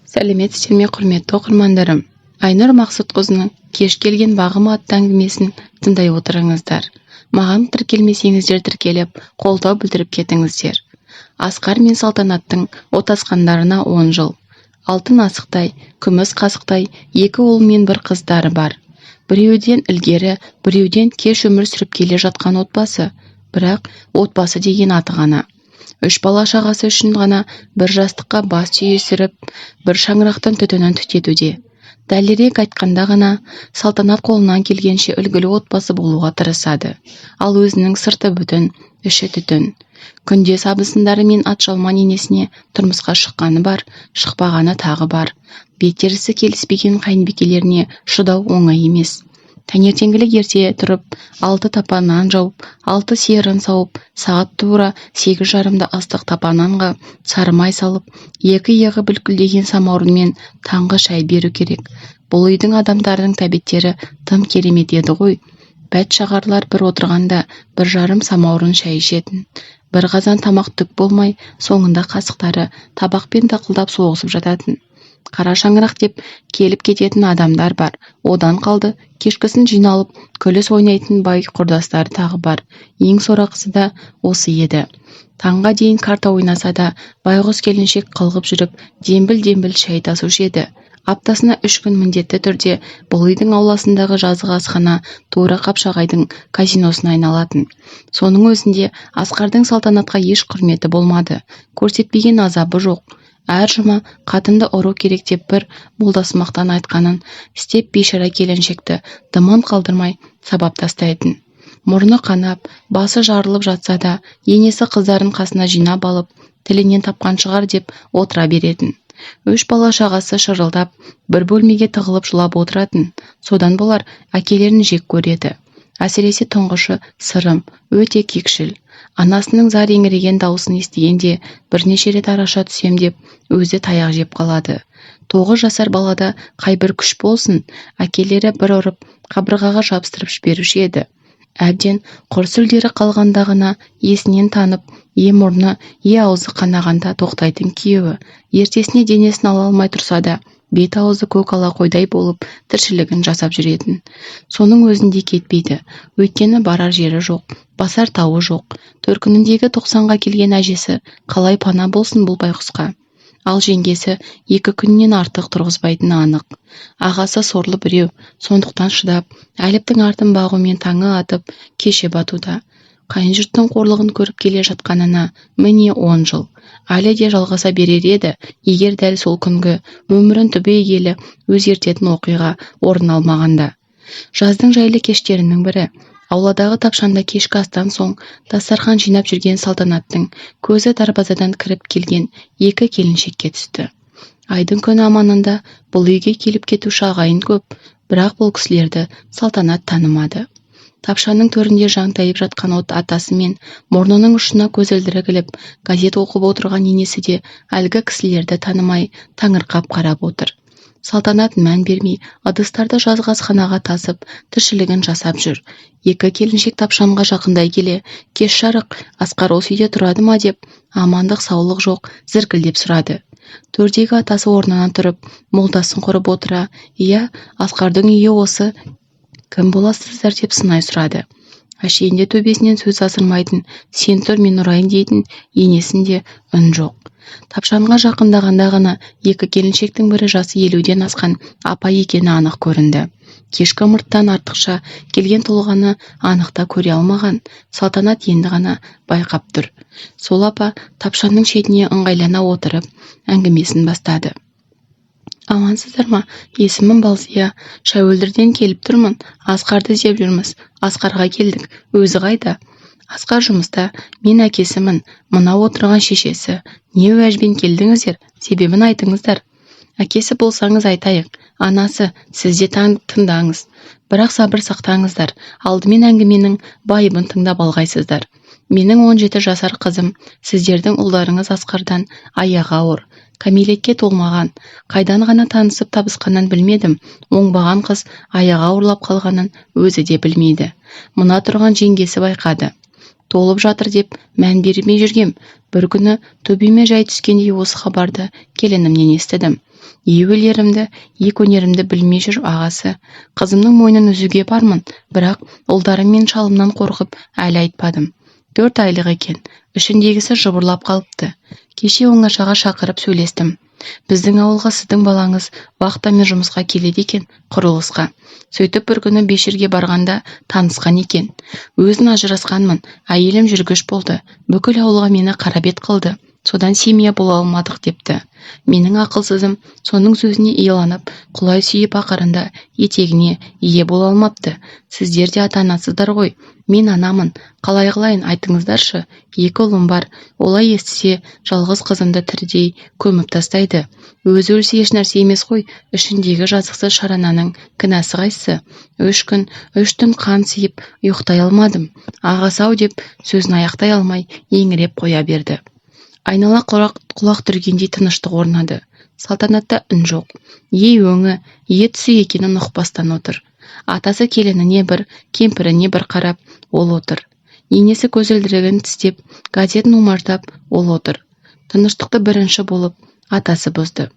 Сәлеметсіздер ме, құрметті оқырмандарым! Айнұр Мақсұтқызының «Кеш келген бағым» атты әңгімесін тыңдай отырыңыздар. Маған тіркелмесеңіздер, тіркеліп, қолдау білдіріп кетіңіздер. Асқар мен Салтанаттың отасқандарына 10 жыл. Алтын асықтай, күміс қасықтай екі ұл мен бір қыздары бар. Біреуден ілгері, біреуден кеш өмір сүріп келе жатқан отбасы. Бірақ отбасы деген аты ғана. Үш бала шағасы үшін ғана бір жастыққа бас түйістіріп, бір шаңырақтың түтінін түтетуде. Дәлірек айтқанда ғана, Салтанат қолынан келгенше үлгілі отбасы болуға тырысады. Ал өзінің сырты бүтін, іші түтін. Күндес абысындары мен атжалман енесіне тұрмысқа шыққаны бар, шықпағаны тағы бар. Бет терісі келіспеген қайынбикелеріне шыдау оңай емес. Таңертеңгілік ерте тұрып, 6 тапа нан жауып, 6 сиырын сауып, сағат тура 8:30-да ыстық тапа нанға сары май салып, екі иығы бүлкілдеген самаурынмен таңғы шай беру керек. Бұл үйдің адамдарының тәбеттері тым керемет еді ғой. Бәтшағарлар бір отырғанда 1,5 самаурын шай ішетін. Бір қазан тамақ түк болмай, соңында қасықтары табақпен тақылдап соғысып жататын. Қара шаңырақ деп келіп кететін адамдар бар. Одан қалды кешкісін жиналып күліс ойнайтын бай құрдастары тағы бар. Ең сорақысы да осы еді. Таңға дейін карта ойнаса да, байғұс келіншек қылғып жүріп дембіл-дембіл шай тасушы еді. Аптасына 3 күн міндетті түрде бұл үйдің ауласындағы жазғы асхана тура Қапшағайдың казиносына айналатын. Соның өзінде Асқардың Салтанатқа еш құрметі болмады. Көрсетпеген азабы жоқ. Әр жұма қатынды ұру керек деп бір молдасымақтан айтқанын істеп, бейшара келіншекті дымын қалдырмай сабап тастайтын. Мұрны қанап, басы жарылып жатса да, енесі қыздарын қасына жинап алып, тілінен тапқан шығар деп отыра беретін. Үш бала шағасы шырылдап, бір бөлмеге тығылып жылап отыратын. Содан болар әкелерін жек көреді. Әсіресе тұңғышы Сырым өте кекшіл. Анасының зар еңіреген даусын естігенде бірнеше рет араша түсем деп өзі таяқ жеп қалады. 9 жасар балада қай бір күш болсын, әкелері бір ұрып, қабырғаға жабыстырып жіберуші еді. Әбден құр сүлдері қалғанда ғана есінен танып, е мұрны, е аузы қанағанда тоқтайтын күйеуі. Ертесіне денесін ала алмай тұрса да, бет аузы көк ала қойдай болып тіршілігін жасап жүретін. Соның өзінде кетпейді. Өйткені барар жері жоқ, басар тауы жоқ. Төркініндегі 90-ға келген әжесі қалай пана болсын бұл байғұсқа? Ал жеңгесі 2 күннен артық тұрғызбайтыны анық. Ағасы сорлы біреу, сондықтан шыдап, Әліптің артын бағумен таңы атып, кеше батуда. Қайын жұрттың қорлығын көріп келе жатқанына міне 10 жыл. Әлі де жалғаса берер еді, егер дәл сол күнгі өмірін түбегейлі өзгертетін оқиға орын алмағанда. Жаздың жайлы кештерінің бірі. Ауладағы тапшанда кешкі астан соң дастархан жинап жүрген Салтанаттың көзі дарбазадан кіріп келген екі келіншекке түсті. Айдың күні аманында бұл үйге келіп кетуші ағайын көп, бірақ бұл кісілерді Салтанат танымады. Тапшаның төрінде жантайып жатқан от атасы мен мұрнының ұшына көзілдірік іліп, газет оқып отырған енесі де әлгі кісілерді танымай таңырқап қарап отыр. Салтанат мән бермей, ыдыстарды жазғы асханаға тасып, тіршілігін жасап жүр. Екі келіншек тапшанға жақындай келе, кеш жарық, Асқар осы үйде тұрады ма деп, амандық саулық жоқ, зіркілдеп сұрады. Төрдегі атасы орнынан тұрып, молдасын құрып отыра, «Иә, Асқардың үйі осы, кім боласыздар?» деп сынай сұрады. Әшейінде төбесінен сөз асырмайтын, сен тұр мен ұрайын дейтін енесінде үн жоқ. Тапшанға жақындағанда ғана екі келіншектің бірі жасы 50-ден асқан апай екені анық көрінді. Кешкі ымырттан артықша келген тұлғаны анықта көре алмаған Салтанат енді ғана байқап тұр. Сол апа тапшанның шетіне ыңғайлана отырып, әңгімесін бастады. Амансыздар ма? Есімім Балзия. Шәуілдірден келіп тұрмын. Асқарды іздеп жүрміз. Асқарға келдік. Өзі қайда? Асқар жұмыста. Мен әкесімін. Мына отырған шешесі. Не уәжбен келдіңіздер? Себебін айтыңыздар. Әкесі болсаңыз айтайық. Анасы, сіз де тыңдаңыз. Бірақ сабыр сақтаңыздар. Алдымен әңгіменің байыбын тыңдап алғайсыздар. Менің 17 жасар қызым, сіздердің ұлдарыңыз Асқардан аяғы ауыр. Кәмелетке толмаған. Қайдан ғана танысып табысқанын білмедім. Оңбаған қыз аяғы ауырлап қалғанын өзі де білмейді. Мына тұрған жеңгесі байқады. Толып жатыр деп мән бермей жүргем. Бір күні төбеме жай түскендей осы хабарды келінімнен естідім. Не өлерімді, не көнерімді білмей жүр ағасы. Қызымның мойнын үзуге бармын, бірақ ұлдарым мен шалымнан қорқып әлі айтпадым. 4 айлық екен, ішіндегісі жыбырлап қалыпты. Кеше оңашаға шақырып сөйлестім. Біздің ауылға сіздің балаңыз вахтамен жұмысқа келеді екен, құрылысқа. Сөйтіп бір күні бешерге барғанда танысқан екен. Өзін ажырасқанмын, әйелім жүргіш болды, бүкіл ауылға мені қарабет қылды. Содан семья бола алмадық депті. Менің ақылсызым соның сөзіне иланып, құлай сүйіп ақырында етегіне ие бола алмапты. Сіздер де ата-анасыздар ғой. Мен анамын, қалай қылайын айтыңыздаршы. 2 ұлым бар, олай естісе жалғыз қызымды тірідей көміп тастайды. Өзі өлсе ешнәрсе емес қой, ішіндегі жазықсыз шарананың кінәсі қайсы? 3 күн, 3 түн қан сиіп ұйықтай алмадым. Ағасы-ау деп сөзін аяқтай алмай еңіреп қоя берді. Айнала құлақ түргендей тыныштық орнады. Салтанатта үн жоқ. Ей өңі, е түсі екенін ұқпастан отыр. Атасы келініне бір, кемпіріне бір қарап, ол отыр. Енесі көзілдірігін тістеп, газетін омартап, ол отыр. Тыныштықты бірінші болып атасы бұзды.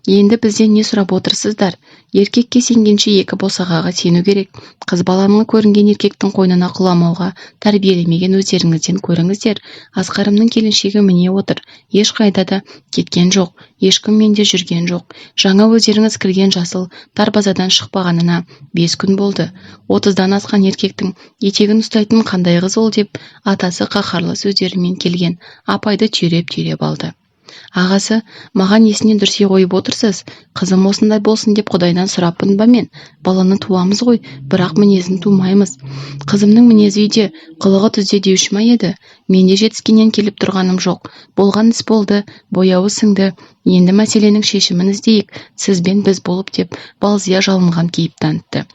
Енді бізден не сұрап отырсыздар? Еркекке сенгенше 2 босағаға сену керек. Қыз баланы көрінген еркектің қойнына құламауға тәрбиелемеген өздеріңізден көріңіздер. Асқарымның келіншегі міне отыр. Ешқайда да кеткен жоқ, ешкіммен де жүрген жоқ. Жаңа өздеріңіз кірген жасыл дарбазадан шықпағанына 5 күн болды. 30-дан асқан еркектің етегін ұстайтын қандай қыз ол деп атасы қаһарлы сөздерімен келген апайды түйреп-түйреп алды. Ағасы, маған несіне дүрсе қойып отырсыз? Қызым осындай болсын деп Құдайдан сұраппын ба мен? Баланы туамыз ғой, бірақ мінезін тумаймыз. Қызымның мінезі үйде, қылығы түзде деуші ма еді? Мен де жетіскеннен келіп тұрғаным жоқ. Болған іс болды, бояуы сіңді. Енді мәселенің шешімін іздейік, сізбен біз болып деп Балзия жалынған кейіп танытты.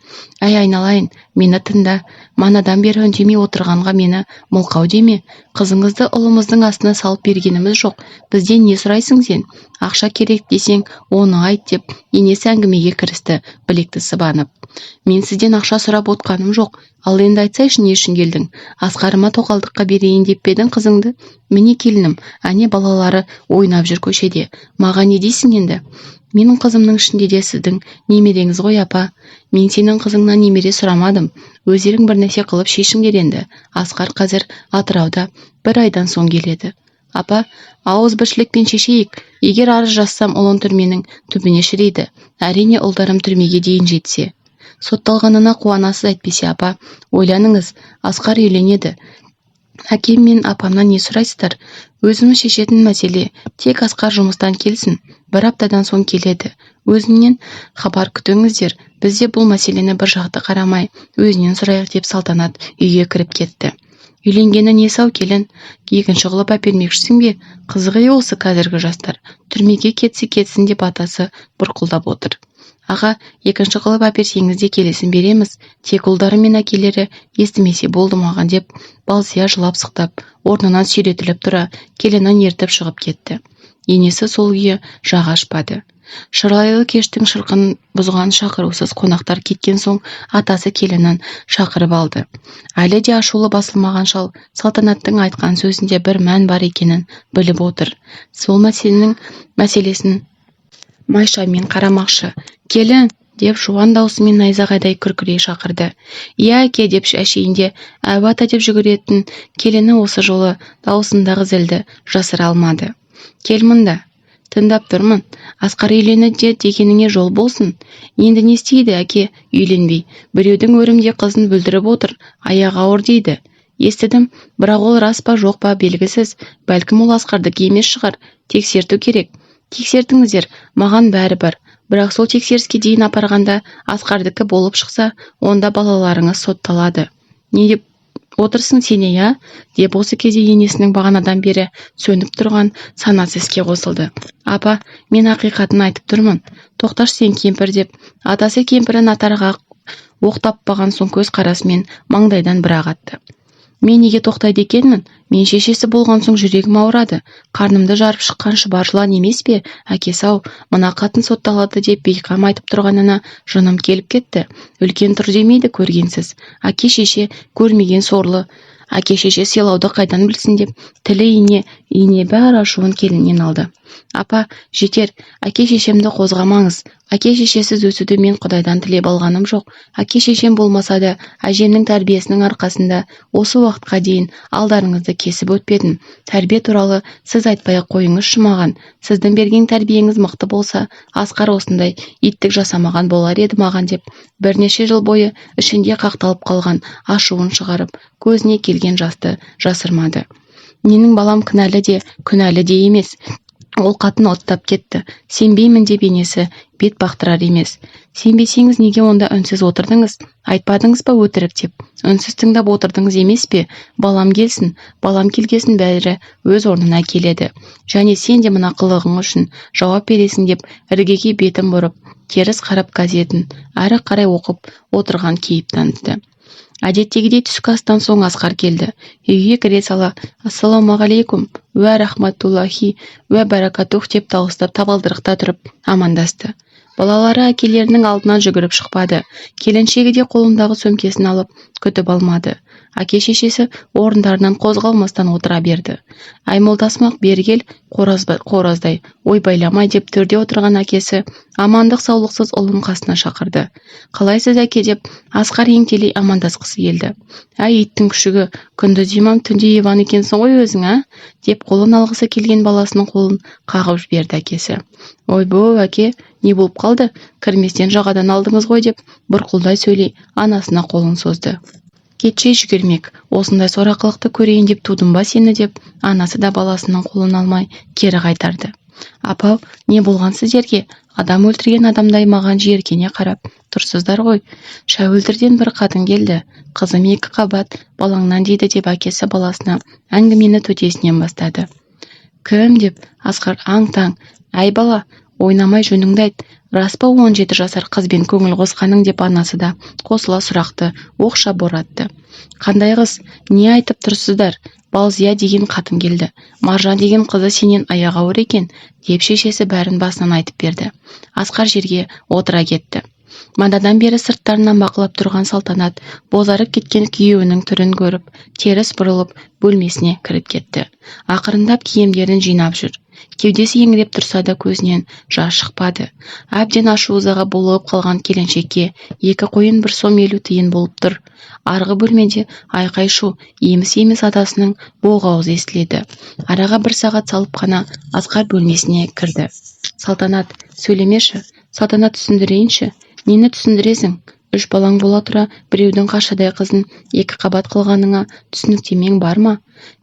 Әй айналайын, мені тыңда. Манадан бері үндемей отырғанға мені мылқау деме. Қызыңызды ұлымыздың астына салып бергеніміз жоқ. Бізден не сұрайсың сен? Ақша керек десең, оны айт деп енесі әңгімеге кірісті, білекті сыбанып. Мен сізден ақша сұрап отқаным жоқ. Ал енді айтсайшы, не үшін келдің? Асқарыма тоқалдыққа берейін деп пе едің қызыңды? Міне келінім, әне балалары ойнап жүр көшеде. Маған не дейсің енді? Менің қызымның ішінде де сіздің немереңіз ғой, апа. Мен сенің қызыңнан немере сұрамадым. Өздерің бір нәрсе қылып шешіңдер енді. Асқар қазір Атырауда, 1 айдан соң келеді. Апа, ауызбіршілікпен шешейік. Егер арыз жазсам, ұлын түрменің түбіне шіриді. Әрине, ұлдарым түрмеге дейін жетсе. Сотталғанына қуанасыз әйтпесе, апа. Ойланыңыз, Асқар үйленеді. Әкем мен апамнан не сұрайсыздар? Өзіміз шешетін мәселе. Тек Асқар жұмыстан келсін. 1 аптадан соң келеді. Өзінен хабар күтіңіздер. Біз де бұл мәселені бір жақты қарамай, өзінен сұрайық деп Салтанат үйге кіріп кетті. Үйленгені не сау келін? Екінші қылып әпермекшісің бе? Қызығы осы қазіргі жастар. Түрмеге кетсе кетсін деп атасы бұрқылдап отыр. Аға, екінші қылып әперсеңіз де келесін береміз. Тек ұлдары мен әкелері естімесе болды маған деп Балзия жылап сықтап, орнынан сүйретіліп тұра, келінін ертіп шығып кетті. Енесі сол күйі жақ ашпады. Шырайлы кештің шырқын бұзған шақырусыз қонақтар кеткен соң атасы келінін шақырып алды. Әлі де ашулы басылмаған шал Салтанаттың айтқан сөзінде бір мән бар екенін біліп отыр. Сол мәселесін майшамен қарамақшы. Келін, деп жуан даусымен найзағайдай күркірей шақырды. Иә, әке, деп әшейінде әу ата деп жүгіретін келіні осы жолы даусындағы зілді жасыра алмады. Кел мында. Тыңдап тұрмын. Асқар үйленеді дегеніңе жол болсын. Енді не істейді әке үйленбей? Біреудің өрімде қызын бүлдіріп отыр, аяғы ауыр дейді. Естідім, бірақ ол рас па жоқ па белгісіз. Бәлкім ол Асқардікі емес шығар. Тексерту керек. Тексертіңіздер, маған бәрі бар. Бірақ сол тексеріске дейін апарғанда Асқардікі болып шықса, онда балаларыңыз сотталады. Не деп отырсың сен, иә? Деп осы кезде енесінің бағанадан бері сөніп тұрған санасы іске қосылды. Апа, мен ақиқатын айтып тұрмын. Тоқташ сен кемпір деп, атасы кемпірін атарға оқ таппаған соң көз қарасымен маңдайдан бір-ақ атты. Мен неге тоқтайды екенмін? Мен шешесі болған соң жүрегім ауырады. Қарнымды жарып шыққан шұбар жылан емес пе? Әкесі-ау, мына қатын сотталады деп бейқам айтып тұрғанына жыным келіп кетті. Үлкен тұр демейді көргенсіз. Әке шеше көрмеген сорлы. Әке-шеше сыйлауды қайдан білсін деп тілі ине, ине бар ашуын келіннен алды. Апа, жетер, әке-шешемді қозғамаңыз. Әке-шешесіз өсуді мен Құдайдан тілеп алғаным жоқ. Әке-шешем болмаса да, әжемнің тәрбиесінің арқасында осы уақытқа дейін алдарыңызды кесіп өтпедім. Тәрбие туралы сіз айтпай-ақ қойыңызшы маған. Сіздің берген тәрбиеңіз мықты болса, Асқар осындай иттік жасамаған болар еді маған деп, бірнеше жыл бойы ішінде қақталып қалған ашуын шығарып, көзіне келген жасты жасырмады. Менің балам кінәлі де, күнәлі де емес. Ол қатын оттап кетті. Сенбеймін деп енесі бет бақтырар емес. Сенбесеңіз неге онда үнсіз отырдыңыз? Айтпадыңыз ба өтірік деп? Үнсіз тыңдап отырдыңыз емес пе? Балам келсін, балам келгесін бәрі өз орнына келеді. Және сен де мына қылығың үшін жауап бересің деп іргеге бетін бұрып, теріс қарап газетін әрі қарай оқып отырған кейіп танытты. Әдеттегідей түскі астан соң Асқар келді. Үйге кіре сала «Ассалаумағалейкум, уә рахматуллахи, уә баракатух» деп дауыстап табалдырықта тұрып амандасты. Балалары әкелерінің алдынан жүгіріп шықпады. Келіншегі де қолындағы сөмкесін алып күтіп алмады. Әке-шешесі орындарынан қозғалмастан отыра берді. Әй молдасымақ, бері кел, қораздай, ойбайламай деп төрде отырған әкесі амандық саулықсыз ұлын қасына шақырды. Қалайсыз әке деп Асқар еңкелей амандасқысы келді. Әй иттің күшігі, күндіз имам, түнде Иван екенсің ғой өзің, ә? Деп қолын алғысы келген баласының қолын қағып жіберді әкесі. Ойбо, әке, не болып қалды? Кірместен жағадан алдыңыз ғой деп бұрқылдай сөйлей анасына қолын созды. Кетші жүгірмек, осындай сорақылықты көрейін деп тудым ба сені деп анасы да баласының қолын алмай кері қайтарды. Апау, не болған сіздерге? Адам өлтірген адамдай маған жиіркене қарап тұрсыздар ғой. Шәуілдірден бір қатын келді. Қызым екі қабат балаңнан дейді деп әкесі баласына әңгімені төтесінен бастады. Кім деп Асқар аң-таң. Әй бала, ойнамай жөніңді айт. Рас па 17 жасар қызбен көңіл қосқаның деп анасы да қосыла сұрақты оқша боратты. Қандай қыз? Не айтып тұрсыздар? Балзия деген қатын келді. Маржан деген қызы сенен аяғы ауыр екен, деп шешесі бәрін басынан айтып берді. Асқар жерге отыра кетті. Манадан бері сырттарынан бақылап тұрған Салтанат бозарып кеткен күйеуінің түрін көріп, теріс бұрылып бөлмесіне кіріп кетті. Ақырындап киімдерін жинап жүр. Кеудесі еңіреп тұрса да көзінен жас шықпады. Әбден ашу-ызаға булығып қалған келіншекке 2 қойын 1 сом 50 тиын болып тұр. Арғы бөлмеде айқай-шу, еміс-еміс атасының боғауызы естіледі. Араға 1 сағат салып қана Асқар бөлмесіне кірді. Салтанат, сөйлемеші, Салтанат түсіндірейінші. Нені түсіндіресің? 3 балаң бола тұра біреудің қаршадай қызын 2 қабат қылғаныңа түсініктемең бар ма?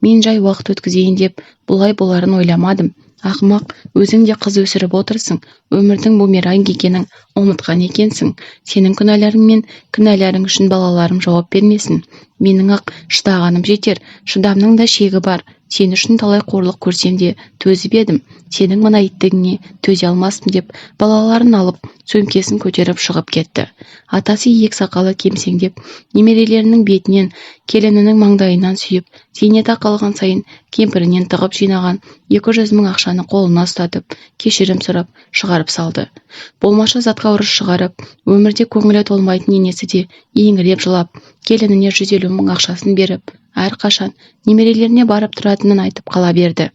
Мен жай уақыт өткізейін деп бұлай боларын ойламадым. Ақымақ, өзің де қыз өсіріп отырсың. Өмірдің бумеранг екенін ұмытқан екенсің. Сенің күнәларың мен кінәларың үшін балаларым жауап бермесін. Менің ақ шыдағаным жетер, шыдамның да шегі бар. Сен үшін талай қорлық көрсем де төзіп едім. Сенің мына иттігіңе төзе алмаспын деп балаларын алып, сөмкесін көтеріп шығып кетті. Атасы иек сақалы кемсеңдеп, немерелерінің бетінен, келінінің маңдайынан сүйіп, зейнетақы алған сайын кемпірінен тығып жинаған 200 мың ақшаны қолына ұстатып, кешірім сұрап шығарып салды. Болмашы затқа ұрыс шығарып, өмірде көңілі толмайтын енесі де еңіреп жылап, келініне 150 мың ақшасын беріп, әрқашан немерелеріне барып тұратынын айтып қала берді.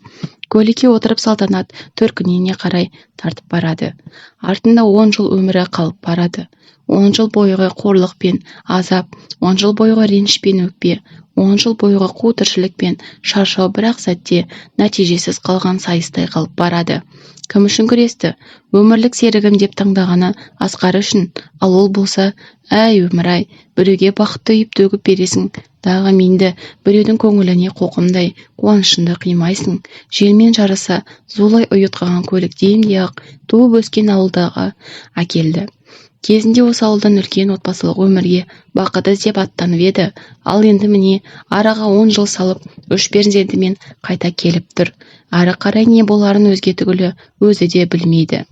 Көлікке отырып Салтанат төркініне қарай тартып барады. Артында 10 жыл өмірі қалып барады. 10 жыл бойғы қорлық пен азап, 10 жыл бойғы реніш пен өкпе, 10 жыл бойғы қу тіршілік пен шаршау бір-ақ сәтте нәтижесіз қалған сайыстай қалып барады. Кім үшін күресті? Өмірлік серігім деп таңдағаны Асқар үшін, ал ол болса, әй өмір-ай, біреуге бақытты үйіп төгіп бересің, дағы менді біреудің көңіліне қоқымдай қуанышыңды қимайсың. Желмен жарыса зулай ұйытқыған көлік демде-ақ туып өскен ауылдағы әкелді. Кезінде осы ауылдан үлкен отбасылық өмірге бақыт іздеп аттанып еді. Ал енді міне араға 10 жыл салып, 3 перзентімен қайта келіп тұр. Ары қарай не боларын өзге түгілі өзі де білмейді.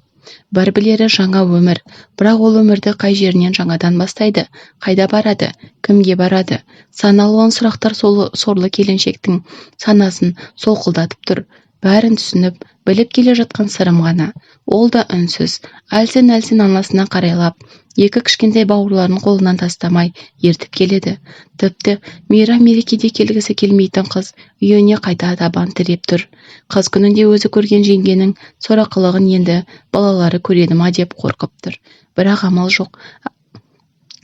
Бір білері жаңа өмір, бірақ ол өмірді қай жерінен жаңадан бастайды, қайда барады, кімге барады? Сан алуан сұрақтар сорлы келіншектің санасын солқылдатып тұр. Бәрін түсініп, біліп келе жатқан Сырым ғана. Ол да үнсіз, әлсін-әлсін анасына қарайлап, екі кішкентай бауырларын қолынан тастамай ертіп келеді. Тіпті мейрам-мерекеде келгісі келмейтін қыз үйіне қайта табан тіреп тұр. Қыз күнінде өзі көрген жеңгенің сорақылығын енді балалары көреді ма деп қорқып тұр. Бірақ амал жоқ.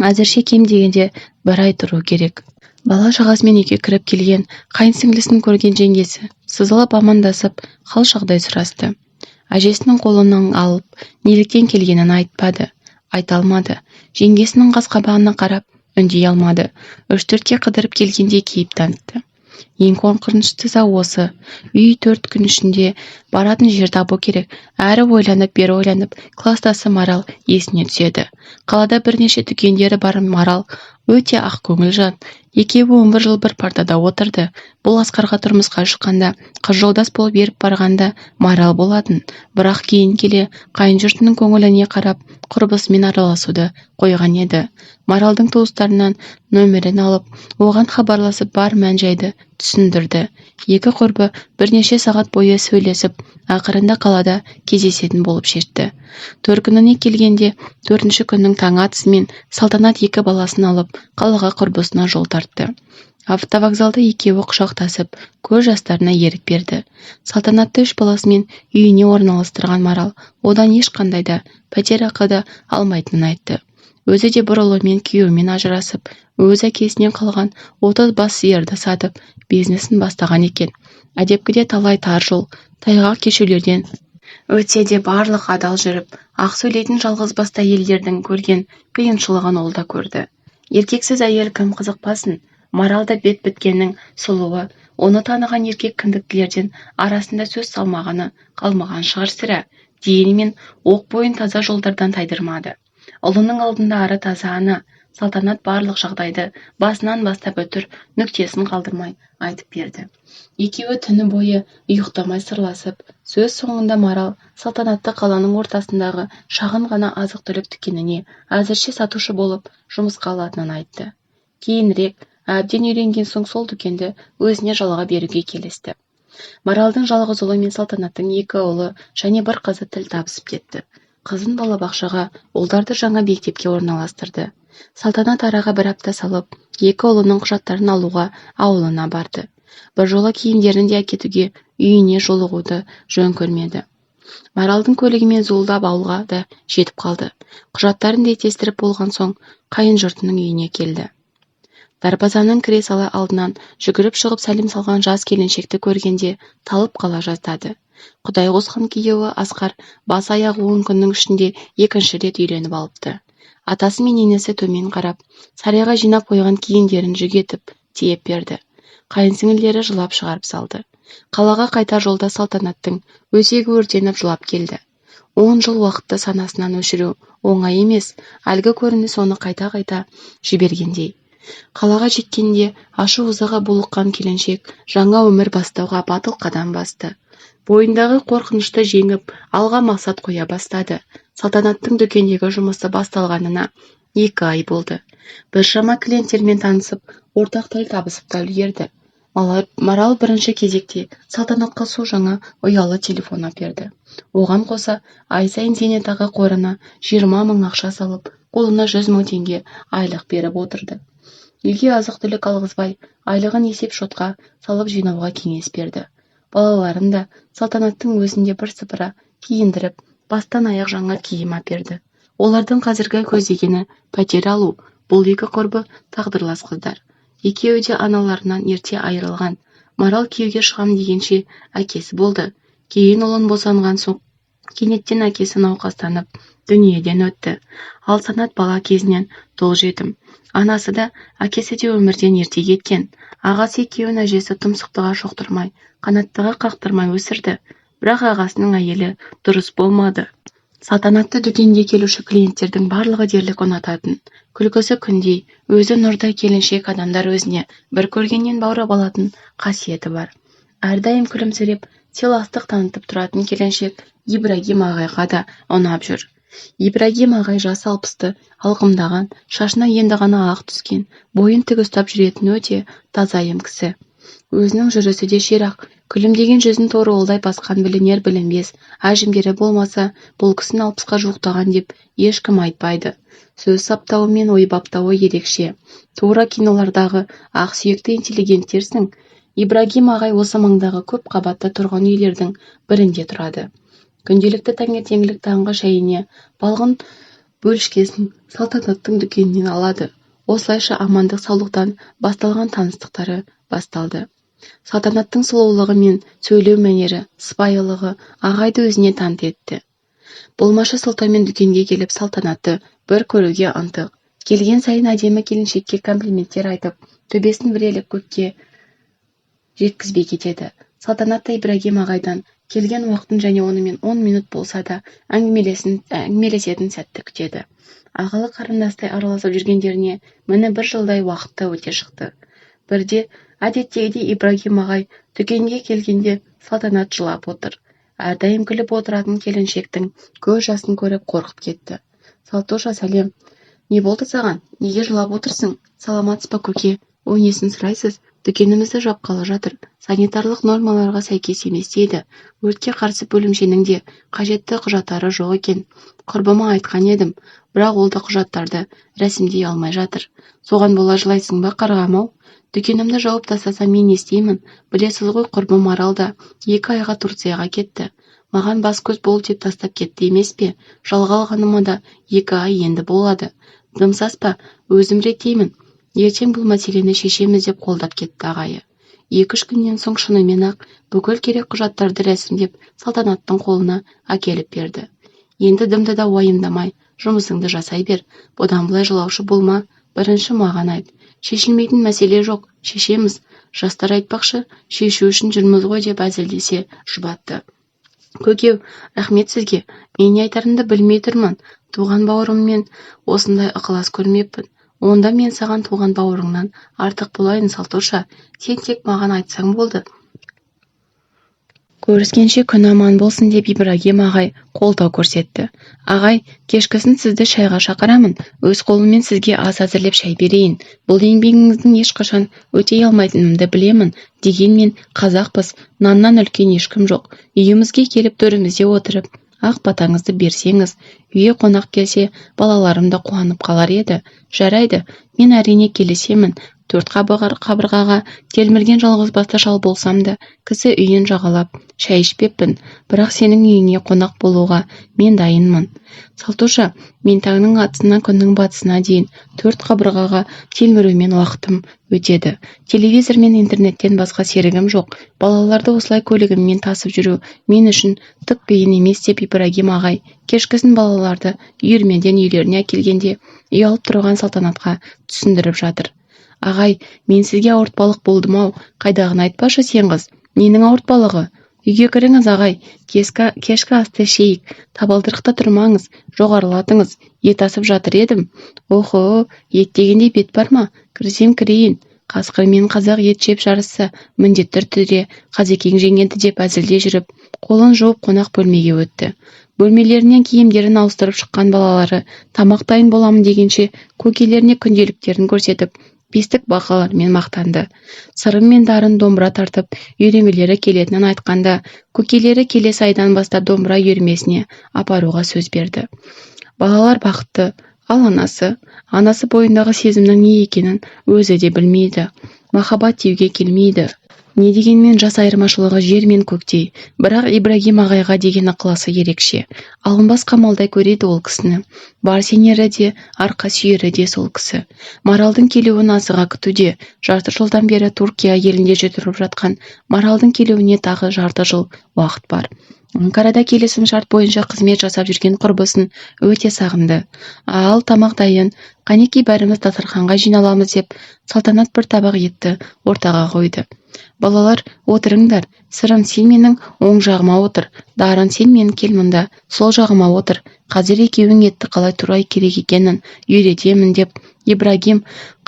Әзірше кем дегенде бір ай тұру керек. Бала-шағасымен үйге кіріп келген қайын сіңлісін көрген жеңгесі сызылып амандасып, хал-жағдай сұрасты. Әжесінің қолынан алып, неліктен келгенін айтпады, айта алмады. Жеңгесінің қас-қабағына қарап, үндей алмады. Үш-төртке қыдырып келгендей кейіп танытты. Ең қорқыныштысы осы. Үй 4 күн ішінде баратын жер табу керек. Әрі ойланып, бері ойланып, кластасы Марал есіне түседі. Қалада бірнеше дүкендері бар Марал өте ақкөңіл жан. Екеуі 11 жыл бір партада отырды. Бұл Асқарға тұрмысқа шыққанда, қыз жолдас болып еріп барғанда Марал болатын. Бірақ кейін келе қайын жұртының көңіліне қарап, құрбысымен араласуды қойған еді. Маралдың туыстарынан нөмірін алып, оған хабарласып бар мән-жайды түсіндірді. Екі құрбы бірнеше сағат бойы сөйлесіп, ақырында қалада кездесетін болып шешті. Төркініне келгенде 4-ші күннің таңы атысымен Салтанат екі баласын алып, қалаға құрбысына жол тартты. Автовокзалда екеуі құшақтасып, көз жастарына ерік берді. Салтанатты 3 баласымен үйіне орналастырған Марал одан ешқандай да пәтер ақы да алмайтынын айтты. Өзі де бір ұлымен күйеуімен ажырасып, өз әкесінен қалған 30 бас сиырды сатып, бизнесін бастаған екен. Әдепкіде талай тар жол, тайғақ кешулерден өтсе де барлық адал жүріп, ақ сөйлейтін жалғыз басты әйелдердің көрген қиыншылығын ол да көрді. Еркексіз әйел кім қызықпасын? Марал да бет біткеннің сұлуы, оны таныған еркек кіндіктілерден арасында сөз салмағаны қалмаған шығар сірә. Дегенмен оқ бойын таза жолдардан тайдырмады. Ұлының алдында ары таза ана, Салтанат барлық жағдайды басынан бастап үтір нүктесін қалдырмай айтып берді. Екеуі түні бойы ұйықтамай сырласып, сөз соңында Марал Салтанатты қаланың ортасындағы шағын ғана азық-түлік дүкеніне әзірше сатушы болып жұмысқа алатынын айтты. Кейінірек әбден үйренген соң сол дүкенді өзіне жалға беруге келісті. Маралдың жалғыз ұлы мен Салтанаттың 2 ұлы және бір қызы тіл табысып кетті. Қызын балабақшаға, ұлдарды жаңа мектепке орналастырды. Салтанат араға бір апта салып, 2 ұлының құжаттарын алуға ауылына барды. Бір жола киімдерін де әкетуге үйіне жолығуды жөн көрмеді. Маралдың көлігімен зуылдап ауылға да жетіп қалды. Құжаттарын реттестіріп болған соң қайын жұртының үйіне келді. Дарбазаның кіре сала алдынан жүгіріп шығып сәлем салған жас келіншекті көргенде талып қала жаздады. Құдай қосқан күйеуі Асқар бас аяғы 10 күннің ішінде екінші рет үйленіп алыпты. Атасы мен енесі төмен қарап, сарайға жинап қойған киімдерін жүгетіп, тиеп берді. Қайын сіңілдері жылап шығарып салды. Қалаға қайтар жолда Салтанаттың өзегі өртеніп жылап келді. 10 жыл уақытты санасынан өшіру оңай емес, әлгі көрініс оны қайта-қайта жібергендей. Қалаға жеткенде ашу-ызаға булыққан келіншек жаңа өмір бастауға батыл қадам басты. Бойындағы қорқынышты жеңіп, алға мақсат қоя бастады. Салтанаттың дүкендегі жұмысы басталғанына 2 ай болды. Біршама клиенттермен танысып, ортақ тіл табысып та үлгерді. Марал бірінші кезекте Салтанатқа су жаңа ұялы телефон әперді. Оған қоса, ай сайын зейнетақы қорына 20 мың ақша салып, қолына 100 мың теңге айлық беріп отырды. Үйге азық-түлік алғызбай, айлығын есеп шотқа салып жинауға кеңес берді. Балаларын да Салтанаттың өзінде бірсыпыра киіндіріп, бастан аяқ жаңа киім әперді. Олардың қазіргі көздегені пәтер алу. Бұл екі құрбы тағдырлас қыздар. Екеуі де аналарынан ерте айырылған. Марал күйеуге шығам дегенше әкесі болды. Кейін ұлын босанған соң кенеттен әкесі науқастанып дүниеден өтті. Ал Санат бала кезінен тұл жетім. Анасы да, әкесі де өмірден ерте кеткен. Ағасы екеуін әжесі тұмсықтыға шоқтырмай, қанаттыға қақтырмай өсірді. Бірақ ағасының әйелі дұрыс болмады. Салтанатты дүкенге келуші клиенттердің барлығы дерлік ұнататын. Күлкісі күндей, өзі нұрдай келіншек адамдар өзіне бір көргеннен баурап алатын қасиеті бар. Әрдайым күлімсіреп, сыйластық танытып тұратын келіншек Ибрагим ағайға да ұнап жүр. Ибрагим ағай жасы 60-ты алқымдаған, шашына енді ғана ақ түскен, бойын тік ұстап жүретін өте тазайым кісі. Өзінің жүрісі де ширақ, күлімдеген жүзін торуылдай басқан білінер-білінбес әжімдері болмаса, бұл кісіні 60-қа жуықтаған деп ешкім айтпайды. Сөз саптауы мен ой баптауы ерекше. Тура кинолардағы ақ сүйекті интеллигенттерсің. Ибрагим ағай осы маңдағы көп қабатты тұрғын үйлердің бірінде тұрады. Күнделікті таңертеңгілік таңғы шайына балғын бөлшкесін Салтанаттың дүкенінен алады. Осылайша амандық-саулықтан басталған таныстықтары басталды. Салтанаттың сұлулығы мен сөйлеу мәнері, сыпайылығы ағайды өзіне тәнті етті. Болмашы сылтаумен дүкенге келіп Салтанатты бір көруге ынтық. Келген сайын әдемі келіншекке комплименттер айтып, төбесін бір еліп көкке жеткізбей кетеді. Салтанат та Ибрагим ағайдан келген уақытын және онымен 10 минут болса да әңгімелесетін сәтті күтеді. Ағалы қарындастай араласып жүргендеріне міне бір жылдай уақыт та өте шықты. Бірде әдеттегідей Ибрагим ағай дүкенге келгенде Салтанат жылап отыр. Әрдайым күліп отыратын келіншектің көз жасын көріп қорқып кетті. Салтоша, сәлем. Не болды саған? Неге жылап отырсың? Саламатсыз ба, көке? Ой, несін сұрайсыз? Дүкенімізді жапқалы жатыр. Санитарлық нормаларға сәйкес емес дейді. Өртке қарсы бөлімшенің де қажетті құжаттары жоқ екен. Құрбыма айтқан едім, бірақ ол да құжаттарды рәсімдей алмай жатыр. Соған бола жылайсың ба, қарғам-ау? Дүкенімді жауып тастаса мен не істеймін? Білесіз ғой, құрбым Марал да 2 айға Турцияға кетті. Маған бас-көз бол деп тастап кетті емес пе? Жалға алғаныма да 2 ай енді болады. Дым саспа, өзім реттеймін. Ертең бұл мәселені шешеміз деп қолдап кетті ағайы. 2-3 күннен соң шынымен-ақ бүкіл керек құжаттарды рәсімдеп Салтанаттың қолына әкеліп берді. Енді дымды да уайымдамай, жұмысыңды жасай бер. Бұдан былай жылаушы болма, бірінші маған айт. Шешілмейтін мәселе жоқ, шешеміз. Жастар айтпақшы, шешу үшін жүрміз ғой деп әзілдесе жұбатты. Көкеу, рахмет сізге. Мен не айтарымды білмей тұрмын. Туған бауырыммен осындай ықылас көрмеппін. Онда мен саған туған бауырыңнан артық болайын, Салтоша. Сен тек маған айтсаң болды. Көріскенше күн аман болсын деп Ибрагим ағай қолдау көрсетті. Ағай, кешкісін сізді шайға шақырамын. Өз қолыммен сізге ас әзірлеп шай берейін. Бұл еңбегіңіздің ешқашан өтей алмайтынымды білемін. Дегенмен қазақпыз, наннан үлкен ешкім жоқ. Үйімізге келіп төрімізде отырып, ақ батаңызды берсеңіз, үйге қонақ келсе, балаларым да қуанып қалар еді. Жарайды, мен әрине келісемін. 4 қабырғаға телмірген жалғызбасты шал болсам да, кісі үйін жағалап шай ішпеппін, бірақ сенің үйіңе қонақ болуға мен дайынмын. Салтоша, мен таңның атысынан күннің батысына дейін 4 қабырғаға телмірумен уақытым өтеді. Телевизор мен интернеттен басқа серігім жоқ. Балаларды осылай көлігіммен тасып жүру мен үшін түк қиын емес деп Ибрагим ағай кешкісін балаларды үйірмеден үйлеріне әкелгенде ұялып тұрған Салтанатқа түсіндіріп жатыр. Ағай, мен сізге ауыртпалық болдым-ау, қайдағыны айтпашы сен қыз. Ненің ауыртпалығы? Үйге кіріңіз, ағай, кешкі асты ішейік, табалдырықта тұрмаңыз, жоғарылатыңыз, ет асып жатыр едім. Охо, ет дегенде бет бар ма? Кірсем кірейін. Қасқыр мен қазақ ет жеп жарысса, міндетті түрде қазекең жеңеді деп әзілде жүріп, қолын жуып қонақ бөлмеге өтті. Бөлмелерінен киімдерін ауыстырып шыққан балалары тамақ дайын боламын дегенше көкелеріне күнделіктерін көрсетіп, бестік бақалармен мақтанды. Сырым мен Дарын домбыра тартып үйренгілері келетінін айтқанда, көкелері келесі айдан бастап домбыра үйірмесіне апаруға сөз берді. Балалар бақытты, ал анасы бойындағы сезімнің не екенін өзі де білмейді. Махаббат деуге келмейді. Не дегенмен жас айырмашылығы жер мен көктей, бірақ Ибрагим ағайға деген ықыласы ерекше. Алынбас қамалдай көреді ол кісіні. Бар сенері де, арқа сүйері де сол кісі. Маралдың келуін асыға күтуде. Жарты жылдан бері Туркия елінде жүріп жатқан Маралдың келуіне тағы жарты жыл уақыт бар. Анкарада келісім шарт бойынша қызмет жасап жүрген құрбысын өте сағынды. Ал тамақ дайын, қанекей бәріміз дастарханға жиналамыз деп Салтанат бір табақ етті ортаға қойды. Балалар, отырыңдар. Сырым, сен менің оң жағыма отыр. Дарын, сен мен кел мұнда, сол жағыма отыр. Қазір екеуің етті қалай турай керек екенін үйретемін деп Ибрагим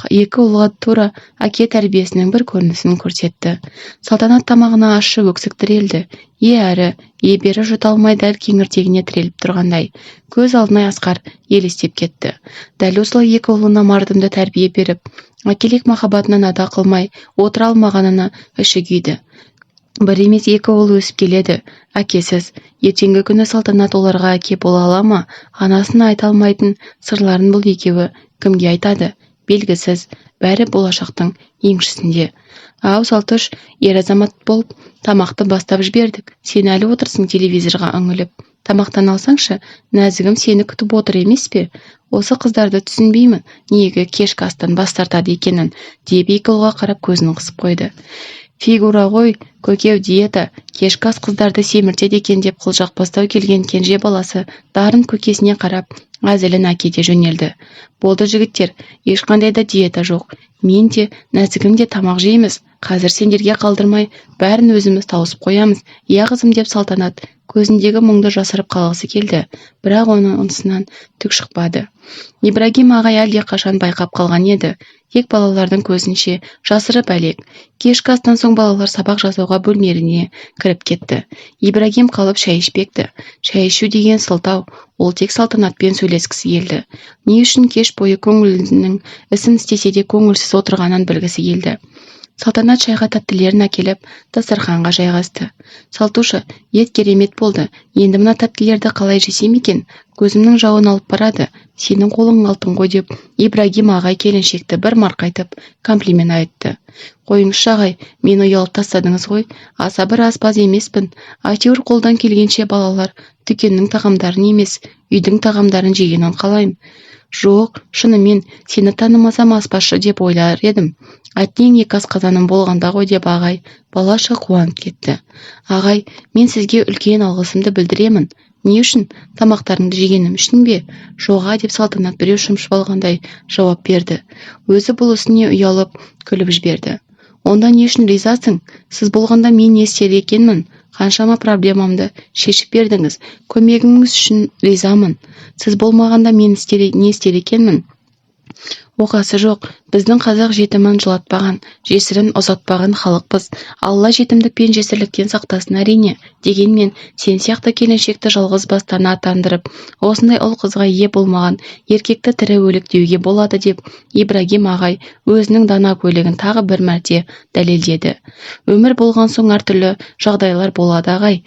екі ұлға тура әке тәрбиесінің бір көрінісін көрсетті. Салтанат тамағына ащы өксік тірелді. Е әрі, е бері жұта алмай дәл кеңірдегіне тіреліп тұрғандай. Көз алдына Асқар елестеп кетті. Дәл осылай екі ұлына мардымды тәрбие беріп, әкелік махаббатынан ада қылмай отыра алмағанына іші күйді. Бір емес екі ұл өсіп келеді, әкесіз. Ертеңгі күні Салтанат оларға әке бола ала ма? Анасына айта алмайтын сырларын бұл екеуі кімге айтады? Белгісіз. Бәрі болашақтың еншісінде. Ау, Салтыш, ер азамат болып тамақты бастап жібердік. Сен әлі отырсың телевизорға үңіліп. Тамақтан алсаңшы, нәзігім сені күтіп отыр емес пе? Осы қыздарды түсінбеймін, неге кешкі астан бас тартады екенін, деп екі ұлға қарап көзін қысып қойды. Фигура ғой, көкеу, диета, кешкі ас қыздарды семіртеді екен деп қылжақпастау келген кенже баласы Дарын көкесіне қарап әзілін әкете жөнелді. Болды, жігіттер, ешқандай да диета жоқ. Мен де, нәзігім де тамақ жейміз. Қазір сендерге қалдырмай бәрін өзіміз тауысып қоямыз. Иә, қызым, деп Салтанат көзіндегі мұңды жасырып қалғысы келді, бірақ оның онысынан түк шықпады. Ибрагим ағай әлдеқашан байқап қалған еді, тек балалардың көзінше жасырып әлек. Кешкі астан соң балалар сабақ жасауға бөлмелеріне кіріп кетті. Ибрагим қалып шай ішпекті. Шай ішу деген сылтау, ол тек Салтанатпен сөйлескісі келді. Не үшін кеш бойы көңілінің ісін істесе де көңілсіз отырғанын білгісі келді. Салтанат шайға тәттілерін әкеліп, дастарханға жайғасты. Салтуша, ет керемет болды. Енді мына тәттілерді қалай жесем екен? Көзімнің жауын алып барады. Сенің қолың алтын ғой, деп Ибрагим ағай келіншекті бір марқайтып комплимент айтты. Қойыңызшы, ағай, мені ұялып тастадыңыз ғой. Аса бір аспаз емеспін. Әйтеуір қолдан келгенше балалар дүкеннің тағамдарын емес, үйдің тағамдарын жегенін қалаймын. Жоқ, шынымен сені танымасам аспазшы деп ойлар едім. Әттең екі асқазаным болғанда ғой, деп ағай балаша қуанып кетті. Ағай, мен сізге үлкен алғысымды білдіремін. Не үшін? Тамақтарыңды жегенім үшін бе? Жоға, деп Салтанат біреу шымшып алғандай жауап берді. Өзі бұл ісіне ұялып күліп жіберді. Онда не үшін ризасың? Сіз болғанда мен не істер екенмін? Қаншама проблемамды шешіп бердіңіз. Көмегіңіз үшін ризамын. Сіз болмағанда мен не істер екенмін? Оқасы жоқ, біздің қазақ жетімін жылатпаған, жесірін ұзатпаған халықпыз. Алла жетімдік пен жесірліктен сақтасын әрине. Дегенмен сен сияқты келіншекті жалғыз басты ана атандырып, осындай ұл қызға ие болмаған еркекті тірі өлік деуге болады, деп Ибрагим ағай өзінің дана көйлегін тағы бір мәрте дәлелдеді. Өмір болған соң әртүрлі жағдайлар болады, ағай.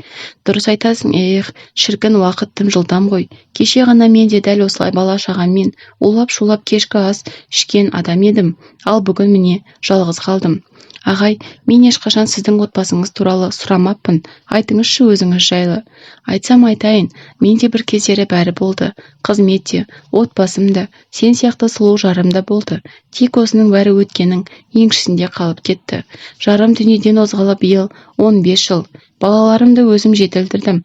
Дұрыс айтасың, эх, шіркін, уақыт тым жылдам ғой. Кеше ғана мен де дәл осылай бала шағаммен улап-шулап кешкі ас ішкен адам едім, ал бүгін міне жалғыз қалдым. Ағай, мен ешқашан сіздің отбасыңыз туралы сұрамаппын. Айтыңызшы өзіңіз жайлы. Айтсам айтайын, менде бір кездері бәрі болды. Қызмет те, отбасым да, сен сияқты сұлу жарым да болды. Тек осының бәрі өткеннің еншісінде қалып кетті. Жарым дүниеден озғалы биыл 15 жыл. Балаларымды өзім жетілдірдім.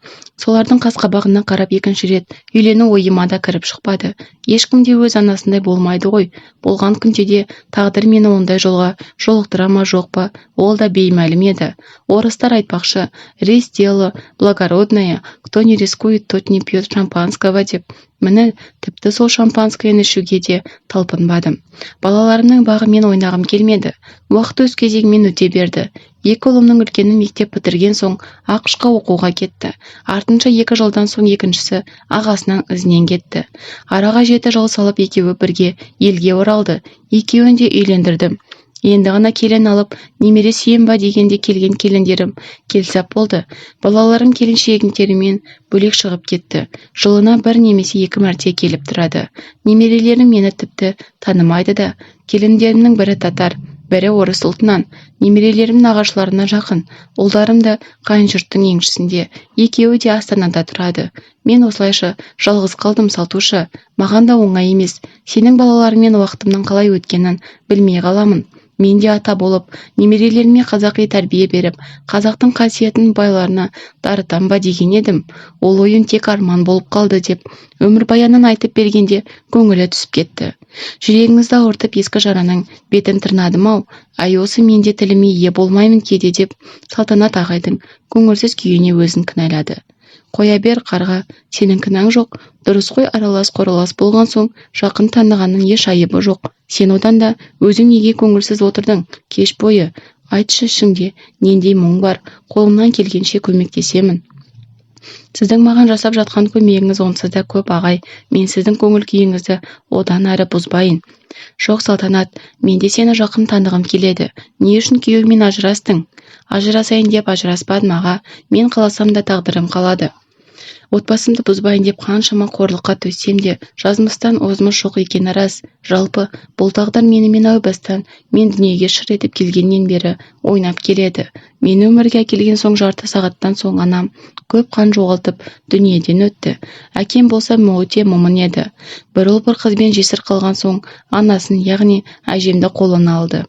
Солардың қас-қабағына қарап екінші рет үйлену ойыма да кіріп шықпады. Ешкім де өз анасындай болмайды ғой. Болған күнде де тағдыр мені ондай жолға жолықтыра ма жоқ па, ол да беймәлім еді. Орыстар айтпақшы, риск дело благородное, кто не рискует, тот не пьет шампанского деп. Міне, тіпті сол шампанскоені ішуге де талпынбадым. Балаларымның бағымен ойнағым келмеді. Уақыт өз кезегімен өте берді. Екі ұлымның үлкені мектеп бітірген соң АҚШ-қа оқуға кетті. Артынша 2 жылдан соң екіншісі ағасының ізінен кетті. Араға 7 жыл салып екеуі бірге елге оралды. Екеуін де үйлендірдім. Енді ғана келін алып, немере сүйем ба дегенде келген келіндерім келсап болды. Балаларым келіншектерімен бөлек шығып кетті. Жылына 1 немесе 2 мәрте келіп тұрады. Немерелерім мені тіпті танымайды да. Келіндерімнің бірі татар, бірі орыс ұлтынан. Немерелерім нағашыларына жақын. Ұлдарым да қайын жұрттың еншісінде. Екеуі де Астанада тұрады. Мен осылайша жалғыз қалдым, Салтуша. Маған да оңай емес. Сенің балаларыңмен уақытымның қалай өткенін білмей қаламын. Мен де ата болып, немерелеріме қазақи тәрбие беріп, қазақтың қасиетін байларына дарытам ба деген едім. Ол ойым тек арман болып қалды, деп өмірбаянын айтып бергенде көңілі түсіп кетті. Жүрегіңізді ауыртып ескі жараның бетін тырнадым-ау, ай осы мен де тіліме ие болмаймын кейде, деп Салтанат ағайдың көңілсіз күйіне өзін кінәлады. Қоя бер, қарға, сенің кінәң жоқ. Дұрыс қой, аралас-құралас болған соң жақын танығанның еш айыбы жоқ. Сен одан да өзің неге көңілсіз отырдың кеш бойы? Айтшы, ішіңде нендей мұң бар? Қолымнан келгенше көмектесемін. Сіздің маған жасап жатқан көмегіңіз онсыз да көп, ағай. Мен сіздің көңіл күйіңізді одан әрі бұзбайын. Жоқ, Салтанат, мен де сені жақын танығым келеді. Не үшін күйеуіңмен ажырастың? Ажырасайын деп ажыраспадым, аға. Мен қаласам да тағдырым қалады. Отбасымды бұзбайын деп қаншама қорлыққа төзсем де, жазмыстан озмыш жоқ екені рас. Жалпы, бұл тағдыр менімен әу бастан, мен дүниеге шыр етіп келгеннен бері ойнап келеді. Мені өмірге әкелген соң жарты сағаттан соң анам көп қан жоғалтып дүниеден өтті. Әкем болса өте момын еді. Бір ұл бір қызбен жесір қалған соң анасын, яғни әжемді қолына алды.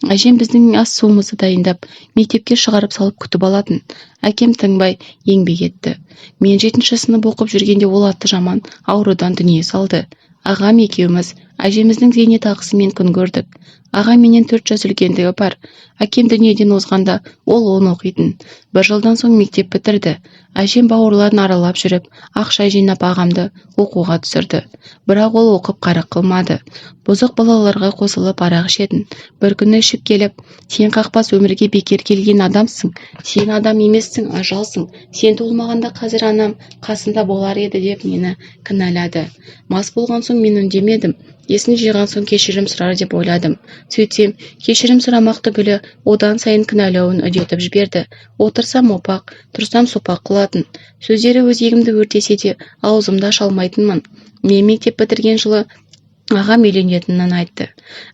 Әжем біздің ас-суымызды дайындап, мектепке шығарып салып күтіп алатын. Әкем тынбай еңбек етті. Мен 7-ші сынып оқып жүргенде ол аты жаман аурудан дүние салды. Ағам екеуміз әжеміздің зейнетақысымен күн көрдік. Ағам менен 4 жас үлкендігі бар. Әкем дүниеден озғанда ол 10 оқитын. Бір жылдан соң мектеп бітірді. Әжем бауырларын аралап жүріп, ақша жинап ағамды оқуға түсірді. Бірақ ол оқып қарық қылмады. Бұзық балаларға қосылып арақ ішетін. Бір күні ішіп келіп, сен қақпас өмірге бекер келген адамсың. Сен адам емессің, ажалсың. Сен туылмағанда қазір анам қасында болар еді деп мені кінәлады. Мас болған соң мен үндемедім. Есін жиған соң кешірім сұрар деп ойладым. Сөйтсем, кешірім сұрамақ түгілі одан сайын кінәлауын үдетіп жіберді. Отырсам опақ, тұрсам сопақ қылатын. Сөздері өзегімді өртесе де аузымды аша алмайтынмын. Мен мектеп бітірген жылы ағам үйленетінін айтты.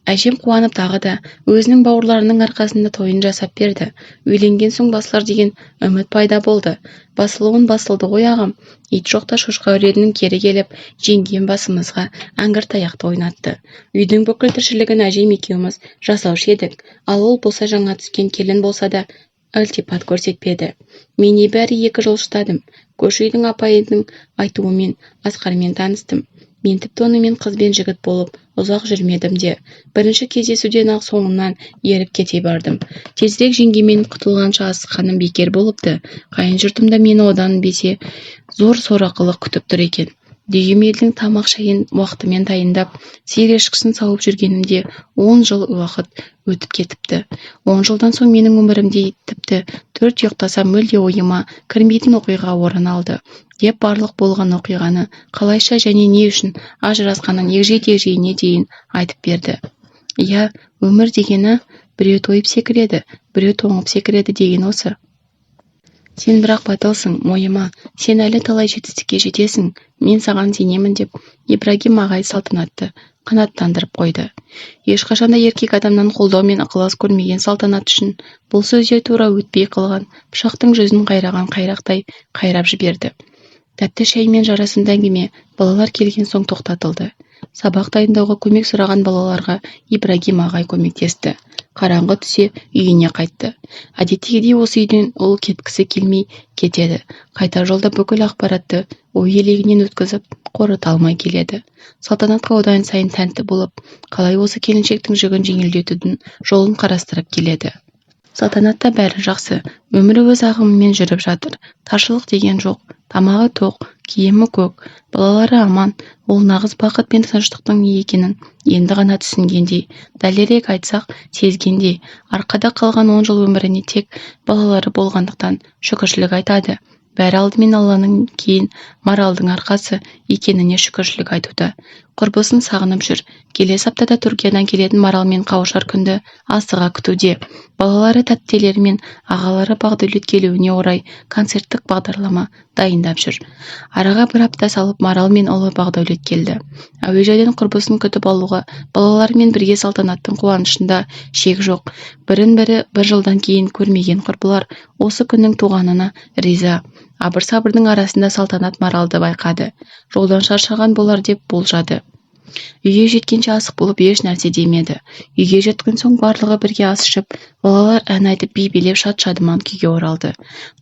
Әжем қуанып тағы да өзінің бауырларының арқасында тойын жасап берді. Үйленген соң басылар деген үміт пайда болды. Басылуын басылды ғой ағам. Ит жоқта шошқа үредінің кері келіп, жеңген басымызға әңгір таяқты ойнатты. Үйдің бүкіл тіршілігін әжем екеуміз жасаушы едік. Ал ол болса жаңа түскен келін болса да ілтипат көрсетпеді. Мен небәрі 2 жыл шыдадым. Көрші үйдің апайының айтуымен Асқармен таныстым. Мен тіпті онымен қыз бен жігіт болып ұзақ жүрмедім де. Бірінші кездесуден ақ соңынан еріп кете бардым. Тезірек жеңгемен құтылғанша асыққаным бекер болыпты. Қайын жұртымда мені одан бесе зор сорақылық күтіп тұр екен. Дүйім елдің тамақ шайын уақытымен дайындап, сиыр ешкісін сауып жүргенімде 10 жыл уақыт өтіп кетіпті. 10 жылдан соң менің өмірімде тіпті 4 ұйықтасам мүлде ойыма кірмейтін оқиға орын алды, деп барлық болған оқиғаны қалайша және не үшін ажырасқанын егжей-тегжейіне дейін айтып берді. Иә, өмір дегені біреу тойып секіреді, біреу тоңып секіреді деген осы. Сен бірақ батылсың, мойыма, сен әлі талай жетістікке жетесің, мен саған сенемін деп Ибрагим ағай Салтанатты қанаттандырып қойды. Ешқашанда еркек адамнан қолдау мен ықылас көрмеген Салтанат үшін бұл сөздер тура өтпей қалған пышақтың жүзін қайраған қайрақтай қайрап жіберді. Тәтті шай мен жарасымды әңгіме балалар келген соң тоқтатылды. Сабақ дайындауға көмек сұраған балаларға Ибрагим ағай көмектесті. Қараңғы түсе үйіне қайтты. Әдеттегідей осы үйден ол кеткісі келмей кетеді. Қайтар жолда бүкіл ақпаратты ой елегінен өткізіп, қорыта алмай келеді. Салтанатқа одан сайын тәнті болып, қалай осы келіншектің жүгін жеңілдетудің жолын қарастырып келеді. Салтанатта бәрі жақсы, өмірі өз ағымымен жүріп жатыр. Таршылық деген жоқ, тамағы тоқ, киімі көк, балалары аман. Ол нағыз бақыт пен тыныштықтың не екенін енді ғана түсінгендей, дәлірек айтсақ, сезгендей, арқада қалған 10 жыл өміріне тек балалары болғандықтан шүкіршілік айтады. Бәрі алдымен Алланың, кейін Маралдың арқасы екеніне шүкіршілік айтуда. Құрбысын сағынып жүр. Келесі аптада Түркиядан келетін Маралмен қауышар күнді асыға күтуде. Балалары тәттелері мен ағалары Бағдәулет келуіне орай концерттік бағдарлама дайындап жүр. Араға бір апта салып Марал мен ұлы Бағдәулет келді. Әуежайдан құрбысын күтіп алуға балаларымен бірге Салтанаттың қуанышында шек жоқ. Бірін-бірі бір жылдан кейін көрмеген құрбылар осы күннің туғанына риза. Абыр-сабырдың арасында Салтанат Маралды байқады. Жолдан шаршаған болар деп болжады. Үйге жеткенше асық болып еш нәрсе демеді. Үйге жеткен соң барлығы бірге ас ішіп, балалар ән айтып би билеп шат-шадыман күйге оралды.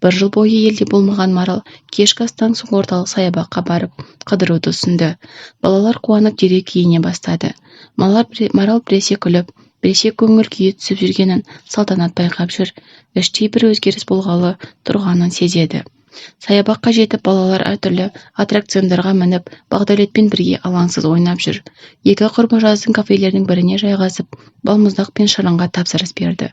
Бір жыл бойы елде болмаған Марал кешкі астан соң орталық саябаққа барып қыдыруды ұсынды. Балалар қуанып дереу киіне бастады. Марал біресе күліп, біресе көңіл күйі түсіп жүргенін Салтанат байқап жүр. Іштей бір өзгеріс болғалы тұрғанын сезеді. Саябаққа жетіп, балалар әртүрлі аттракциондарға мініп, Бағдәулетпен бірге алаңсыз ойнап жүр. Екі құрбы жаздың кафелердің біріне жайғасып, балмұздақ пен шырынға тапсырыс берді.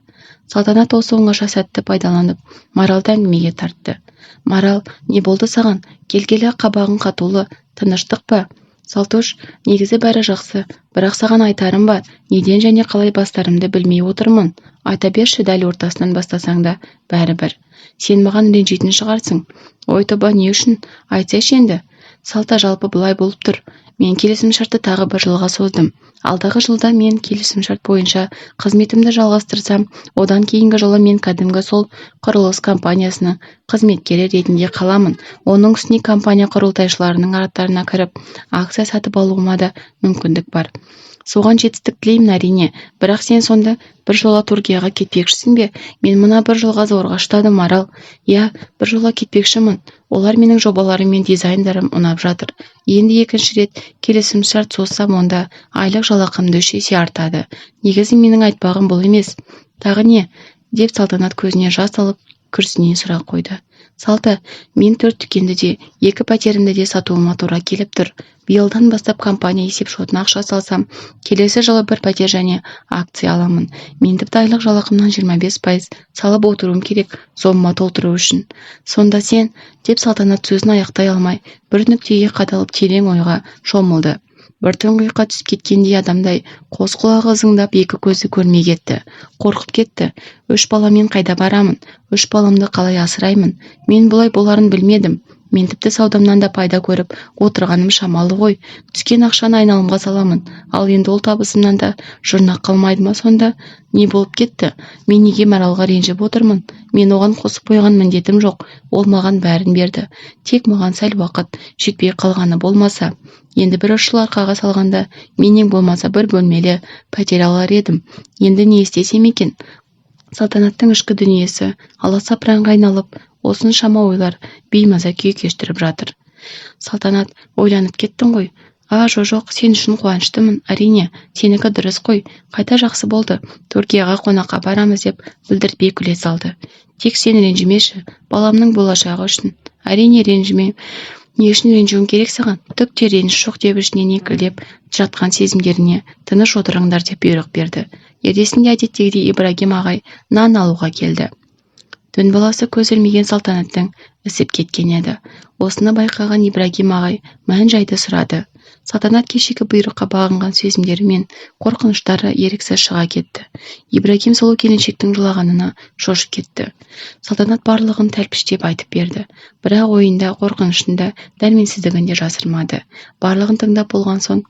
Салтанат осы оңаша сәтті пайдаланып, Маралды әңгімеге тартты. Марал, не болды саған? Келгелі қабағың қатулы, тыныштық па? Салтош, негізі бәрі жақсы, бірақ саған айтарым бар, неден және қалай бастарымды білмей отырмын. Айта берші, дәл ортасынан бастасаң да бәрібір. Сен маған ренжитін шығарсың. Ой тоба, не үшін? Айтсайшы енді. Салта, жалпы былай болып тұр. Мен келісімшартты тағы бір жылға создым. Алдағы жылда мен келісімшарт бойынша қызметімді жалғастырсам, одан кейінгі жылы мен кәдімгі сол құрылыс компаниясының қызметкері ретінде қаламын. Оның үстіне компания құрылтайшыларының аттарына кіріп, акция сатып алуыма да мүмкіндік бар. Соған жетістік тілеймін, әрине. Бірақ сен сонда бір жола Түркияға кетпекшісің бе? Мен мына бір жылға зорға шыдадым, Марал. Иә, бір жола кетпекшімін. Олар менің жобаларым мен дизайндарым ұнап жатыр. Енді екінші рет келісімшарт созсам, онда айлық жалақымды 3 есе артады. Негізі менің айтпағым бұл емес. Тағы не? Деп Салтанат көзіне жас алып, күрсіне сұрақ қойды. Салта, мен 4 дүкенді де, 2 пәтерімді де сатуыма тура келіп тұр. Биылдан бастап компания есепшотына ақша салсам, келесі жылы бір пәтер және акция аламын. Мен тіпті айлық жалақымнан 25% салып отыруым керек сомма толтыру үшін. Сонда сен, деп Салтанат сөзін аяқтай алмай, бір нүктеге қадалып терең ойға шомылды. Бір тұңғиыққа түсіп кеткендей адамдай қос құлағы ызыңдап, екі көзі көрмей кетті. Қорқып кетті. 3 баламен қайда барамын? 3 баламды қалай асыраймын? Мен бұлай боларын білмедім. Мен тіпті саудамнан да пайда көріп отырғаным шамалы ғой. Түскен ақшаны айналымға саламын. Ал енді ол табысымнан да жұрнақ қалмайды ма сонда? Не болып кетті? Мен неге Маралға ренжіп отырмын? Мен оған қосып қойған міндетім жоқ. Ол маған бәрін берді. Тек маған сәл уақыт жетпей қалғаны болмаса. Енді бір үш жыл арқаға салғанда мен ең болмаса бір бөлмелі пәтер алар едім. Енді не істесем екен? Салтанаттың ішкі дүниесі аласапыранға айналып, осыншама ойлар беймаза күй кештіріп жатыр. Салтанат, ойланып кеттің ғой. А, жоқ, сен үшін қуаныштымын, әрине, сенікі дұрыс қой. Қайта жақсы болды. Түркияға қонаққа барамыз деп білдіртпей күле салды. Тек сен ренжімеші, баламның болашағы үшін. Әрине ренжіме. Не үшін ренжуім керек саған? Түк те реніш жоқ деп ішінен еңкілдеп жатқан сезімдеріне тыныш отырыңдар деп бұйрық берді. Ертесінде әдеттегідей Ибрагим ағай нан алуға келді. Түн баласы көз ілмеген Салтанаттың ісіп кеткен еді. Осыны байқаған Ибрагим ағай мән жайды сұрады. Салтанат кешегі бұйрыққа бағынған сезімдері мен қорқыныштары еріксіз шыға кетті. Ибрагим сұлу келіншектің жылағанына шошып кетті. Салтанат барлығын тәлпіштеп айтып берді. Бірақ ойында, қорқынышында, дәрменсіздігін де жасырмады. Барлығын тыңдап болған соң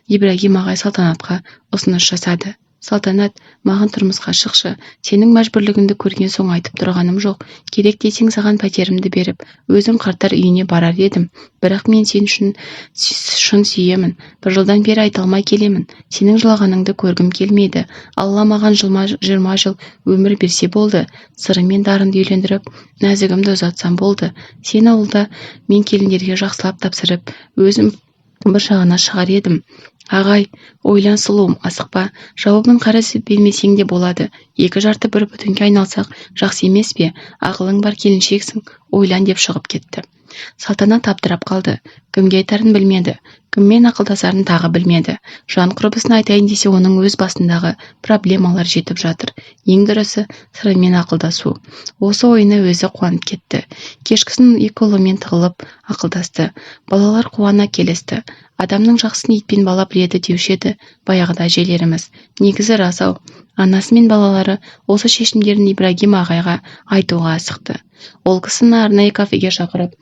Ибрагим ағай Салтанатқа ұсыныс жасады. Салтанат, маған тұрмысқа шықшы. Сенің мәжбүрлігіңді көрген соң айтып тұрғаным жоқ. Керек десең саған пәтерімді беріп, өзің қарттар үйіне барар едім. Бірақ мен сен үшін шын сүйемін. Бір жылдан бері айта алмай келемін. Сенің жылағаныңды көргім келмейді. Алла маған 20 жыл өмір берсе болды. Сыры мен дарынды үйлендіріп, нәзігімді ұзатсам болды. Сен ауылда мен келіндерге жақсылап тапсырып, өзім бір жағына шығар едім. Ағай, ойлан сұлуым, асықпа. Жауабын қарсы бермесең де болады. Екі жарты бір бүтінге айналсақ, жақсы емес пе? Ақылың бар келіншексің, ойлан деп шығып кетті. Салтанат абдырап қалды. Кімге айтарын білмеді. Кіммен ақылдасарын тағы білмеді. Жан құрбысына айтайын десе, оның өз басындағы проблемалар жетіп жатыр. Ең дұрысы Сырымен ақылдасу. Осы ойына өзі қуанып кетті. Кешкісін екі ұлымен тығылып ақылдасты. Балалар қуана келісті. Адамның жақсысын итпен бала біледі деуші еді баяғыда әжелеріміз. Негізі рас-ау. Анасы мен балалары осы шешімдерін Ибрагим ағайға айтуға асықты. Ол кісіні арнайы кафеге шақырып,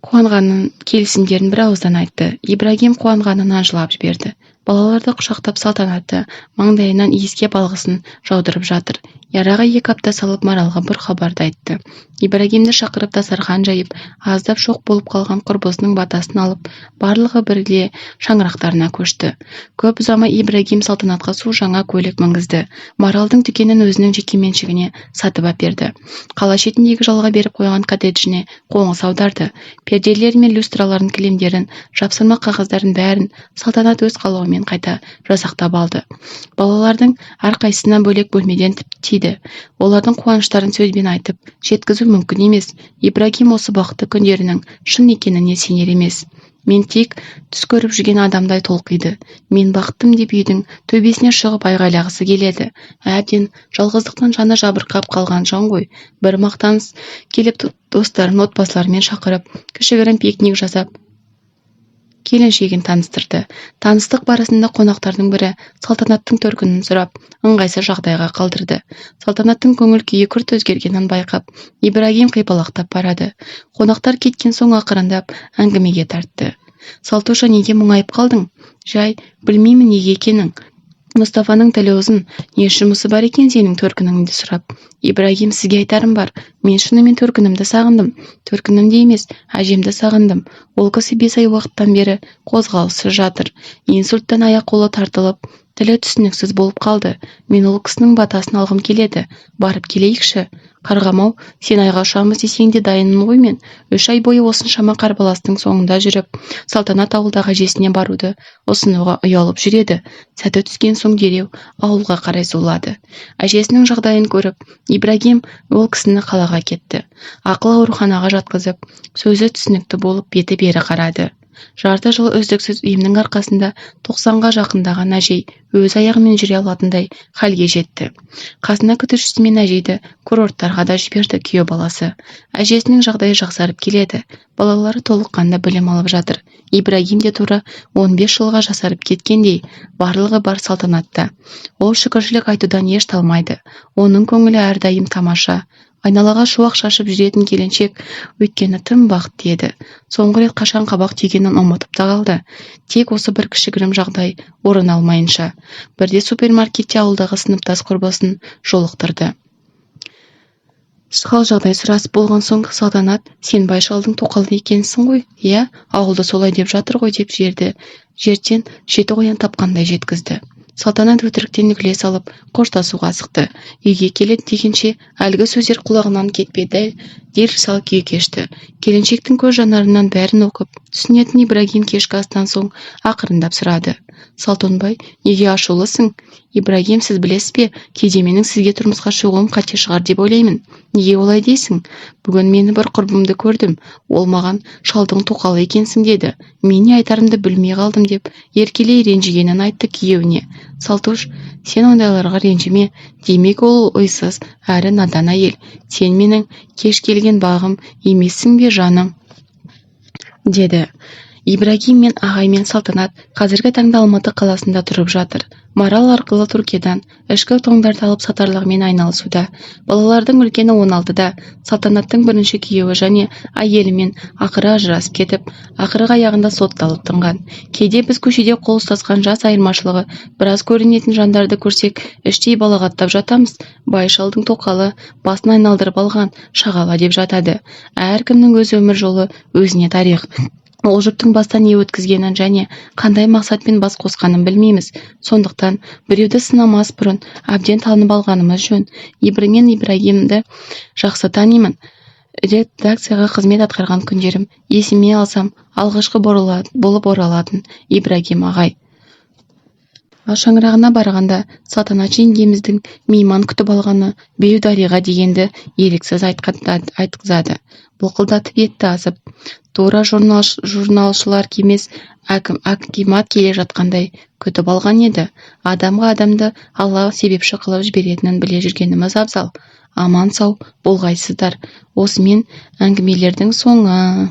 қуанғанын, келісімдерін бір ауыздан айтты. Ибрагим қуанғанынан жылап жіберді. Балаларды құшақтап Салтанатты маңдайынан иіскеп алғысын жаудырып жатыр. Яраға 2 апта салып Маралға бір хабарды айтты. Ибрагимді шақырып дастархан жайып, аздап шоқ болып қалған құрбысының батасын алып, барлығы бірге шаңырақтарына көшті. Көп ұзамай Ибрагим Салтанатқа су жаңа көлік мінгізді. Маралдың дүкенін өзінің жекеменшігіне сатып әперді. Қала шетіндегі жалға беріп қойған коттеджіне қоңыз аударды. Перделер мен люстраларын, кілемдерін, жапсырма қағаздарын бәрін Салтанат өз қалауымен қайта жасақтап алды. Балалардың әрқайсысына бөлек бөлмеден тиді. Олардың қуаныштарын сөзбен айтып жеткізу мүмкін емес. Ибрагим осы бақытты күндерінің шын екеніне сенер емес. Мен тек түс көріп жүрген адамдай толқиды. Мен бақыттым деп үйдің төбесіне шығып айғайлағысы келеді. Әбден жалғыздықтан жаны жабырқап қалған жан ғой. Бір мақтаныс келіп, достарын отбасыларымен шақырып, кішігірім пикник жасап, келіншегін таныстырды. Таныстық барысында қонақтардың бірі Салтанаттың төркінін сұрап, ыңғайсыз жағдайға қалдырды. Салтанаттың көңіл күйі күрт өзгергенін байқап, Ибрагим қипалақтап барады. Қонақтар кеткен соң ақырындап әңгімеге тартты. Салтуша, неге мұңайып қалдың? Жай, білмеймін неге екенін. Мұстафаның тілі ұзын, не жұмысы бар екен сенің төркініңді сұрап? Ибрагим, сізге айтарым бар. Мен шынымен төркінімді сағындым. Төркінімді емес, әжемді сағындым. Ол кісі 5 ай уақыттан бері қозғалыссыз жатыр. Инсульттан аяқ-қолы тартылып, тілі түсініксіз болып қалды. Мен ол кісінің батасын алғым келеді. Барып келейікші. Қарғам-ау, сен айға ұшамыз десең де дайынмын ғой мен. 3 ай бойы осыншама қарбаластың соңында жүріп, Салтанат ауылдағы әжесіне баруды ұсынуға ұялып жүреді. Сәті түскен соң дереу ауылға қарай зулады. Әжесінің жағдайын көріп, Ибрагим ол кісіні қалаға кетті. Ақыл ауруханаға жатқызып, сөзі түсінікті болып, беті бері қарады. Жарты жыл үздіксіз емнің арқасында 90-ға жақындаған әжей өз аяғымен жүре алатындай халге жетті. Қасына күтушісімен әжейді курорттарға да жіберді күйеу баласы. Әжесінің жағдайы жақсарып келеді. Балалары толыққанды білім алып жатыр. Ибрагим де тура 15 жылға жасарып кеткендей, барлығы бар Салтанатта. Ол шүкіршілік айтудан еш талмайды. Оның көңілі әрдайым тамаша. Айналаға шуақ шашып жүретін келіншек, өйткені тым бақытты еді. Соңғы рет қашан қабақ түйгенін ұмытып та қалды. Тек осы бір кішігірім жағдай орын алмайынша. Бірде супермаркетте ауылдағы сыныптас құрбысын жолықтырды. Хал жағдай сұрасып болған соң Салтанат, сен Байшалдың тоқалы екенсің ғой, иә, ауылда солай деп жатыр ғой деп жерді жерден жеті қоян тапқандай жеткізді. Салтанат өтіріктен күле салып, қоштасуға асықты. Үйге келеді дегенше әлгі сөздер құлағынан кетпеді, дел сал күй кешті. Келіншектің көз жанарынан бәрін оқып түсінетін Ибрагим кешкі астан соң ақырындап сұрады. Салтонбай, неге ашулысың? Ибрагим, сіз білесіз бе, кейде менің сізге тұрмысқа шығуым қате шығар деп ойлаймын. Неге олай дейсің? Бүгін мені бір құрбымды көрдім. Ол маған шалдың тоқалы екенсің деді. Мен не айтарымды білмей қалдым деп еркелей ренжігенін айтты күйеуіне. Салтуш, сен ондайларға ренжіме. Демек, ол ойсыз әрі надан әйел. Сен менің кеш келген бағым емессің бе, жаным? Деді. Ибрагим мен ағай мен Салтанат қазіргі таңда Алматы қаласында тұрып жатыр. Марал арқылы Түркиядан ішкі тоңдарды алып сатарлығымен айналысуда. Балалардың үлкені 16-да. Салтанаттың бірінші күйеуі және әйелімен ақыры ажырасып кетіп, ақырғы аяғында сотталып тынған. Кейде біз көшеде қол ұстасқан жас айырмашылығы біраз көрінетін жандарды көрсек, іштей балағаттап жатамыз. Бай шалдың тоқалы, басын айналдырып алған шағала деп жатады. Әркімнің өз өмір жолы, өзіне тарих. Ол жұптың бастан не өткізгенін және қандай мақсатпен бас қосқанын білмейміз. Сондықтан біреуді сынамас бұрын әбден танып алғанымыз жөн. Мен Ибрагимді жақсы танимын. Редакцияға қызмет атқарған күндерім есіме алсам, алғашқы болып оралатын Ибрагим ағай. Ал шаңырағына барғанда Салтанат жеңгеміздің мейман күтіп алғаны беу-дариға дегенді еріксіз айтқызады. Былқылдатып етті асып, тура журналшылар емес, акимат келе жатқандай күтіп алған еді. Адамға адамды Алла себепші қылып жіберетінін біле жүргеніміз абзал. Аман-сау болғайсыздар. Осымен әңгімелердің соңы.